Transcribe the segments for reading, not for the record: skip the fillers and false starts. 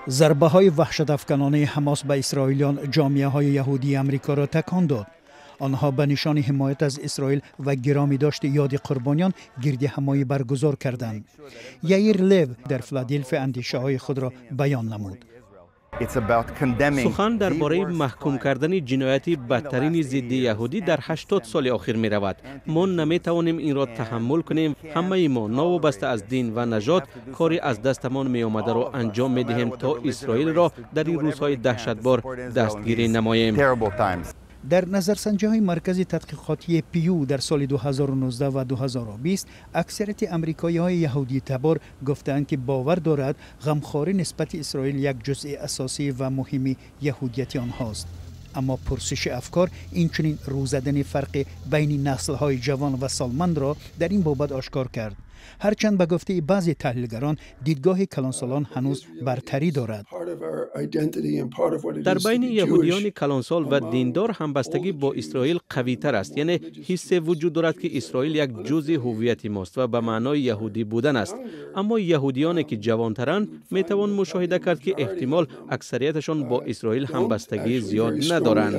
Зарбаҳои ваҳшатафканонаи Ҳамос ба исроилиён ҷомеаҳои яҳудии Амрикоро такон дод. Онҳо ба нишони ҳимоят аз Исроил ва гиромӣ дошти ёди қурбониён гирдиҳамоӣ баргузор карданд. Яир Лев дар Филаделфия андешаҳои худро баён намуд. Сухан дар бораи маҳкум кардани ҷинояти бадтарини зидди яҳудӣ дар 80 соли охир меравад. Мо наметавонем инро таҳаммул кунем. Ҳамаи мо, новобаста аз дин ва нажод, кори аз дастамон меомадаро анҷом медиҳем, то Исроилро дар ин рӯзҳои даҳшатбор дастгирӣ намоем. Terrible times. Дар назарсанҷиҳои маркази тадқиқотии Пью дар соли 2019 ва 2020 аксарияти амрикоиҳои яҳудитабор гуфтаанд, ки бовар дорад ғамхорӣ нисбати Исроил як ҷузъи асосӣ ва муҳими яҳудияти онҳост. Аммо пурсиши афкор инчунин рӯ задани фарқи байни наслҳои ҷавон ва солмандро дар ин бобат ошкор кард, ҳарчанд ба гуфтаи баъзе таҳлилгарон дидгоҳи калонсолон ҳанӯз бартарӣ дорад. Дар байни яҳудиёни калонсол ва диндор ҳамбастагӣ бо Исроил қавитар аст, яъне ҳиссе вуҷуд дорад, ки Исроил як ҷузъи ҳуввияти мост ва ба маънои яҳудӣ будан аст. Аммо яҳудиёне ки ҷавонтаранд, метавон мушоҳида кард, ки эҳтимол аксарияташон бо Исроил ҳамбастагии зиёд надоранд.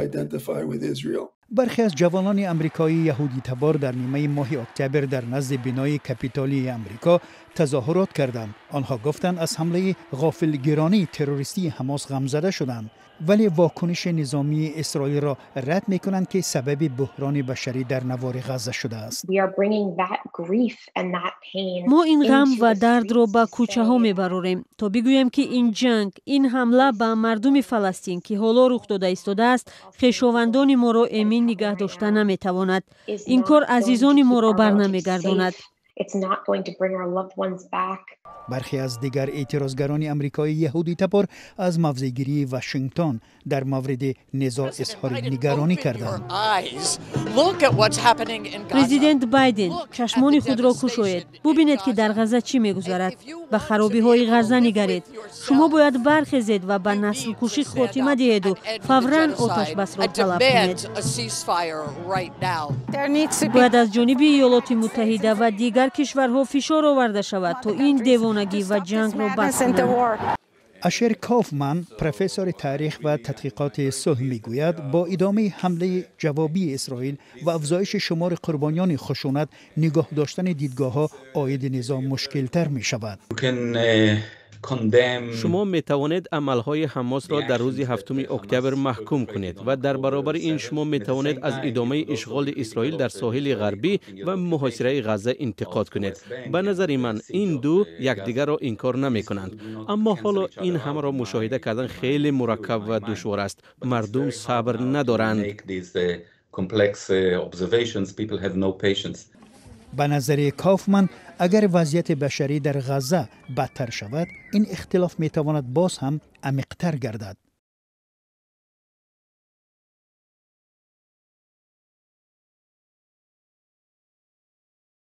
Бархе аз ҷавонони амрикоии яҳудитабор дар нимаи моҳи октябр дар назди бинои Капитолии Амрико тазоҳурот карданд. Онҳо гуфтанд, аз ҳамлаи ғофилгиронии террористии Ҳамос ғамзада шуданд, вале вокуниши низомии Исроилро рад мекунанд, ки сабаби буҳрони башарӣ дар навори Ғазза шудааст. Мо ин ғам ва дардро ба кӯчаҳо мебарорем, то бигӯем, ки ин ҷанг, ин ҳамла ба мардуми Фаластин, ки ҳоло рух дода истодааст, хешовандони моро эмин нигаҳ дошта наметавонад. Ин кор азизони моро барнамегардонад. Бархе аз дигар эътирозгарони амрикоии яҳудитабор аз мавзеъгирии Вашингтон дар мавриди низоъ изҳори нигаронӣ карданд. Президент Байден, чашмони худро кушоед, бубинед, ки дар Ғазза чӣ мегузарад. Ба харобиҳои Ғазза нигаред. Шумо бояд бархезед ва ба наслкушӣ хотима диҳеду фавран оташбасро талаб кунед. Бояд аз ҷониби Иёлоти Муттаҳида ва дигар кишварҳо фишор оварда шавад, то ин девонагӣ ва ҷангро бас кунанд. Ашер Кофман, профессори таърих ва тадқиқоти сулҳ, мегӯяд, бо идомаи ҳамлаи ҷавобии Исроил ва афзоиши шумори қурбониёни хушунат нигоҳ доштани дидгоҳҳо оиди низоъ мушкилтар мешавад. Шумо метавонед амалҳои Ҳамосро дар рӯзи 7 октябр маҳкум кунед ва дар баробари ин шумо метавонед аз идомаи ишғоли Исроил дар соҳили ғарбӣ ва муҳосираи Ғазза интиқод кунед. Ба назари ман, ин ду якдигарро инкор намекунанд. Аммо ҳоло ин ҳамаро мушоҳида кардан хеле мураккаб ва душвор аст. Мардум сабр надоранд. Complex observations, people have no patience. Ба назари Кофман, агар вазъияти башарӣ дар Ғазза бадтар шавад, ин ихтилоф метавонад боз ҳам амиқтар гардад.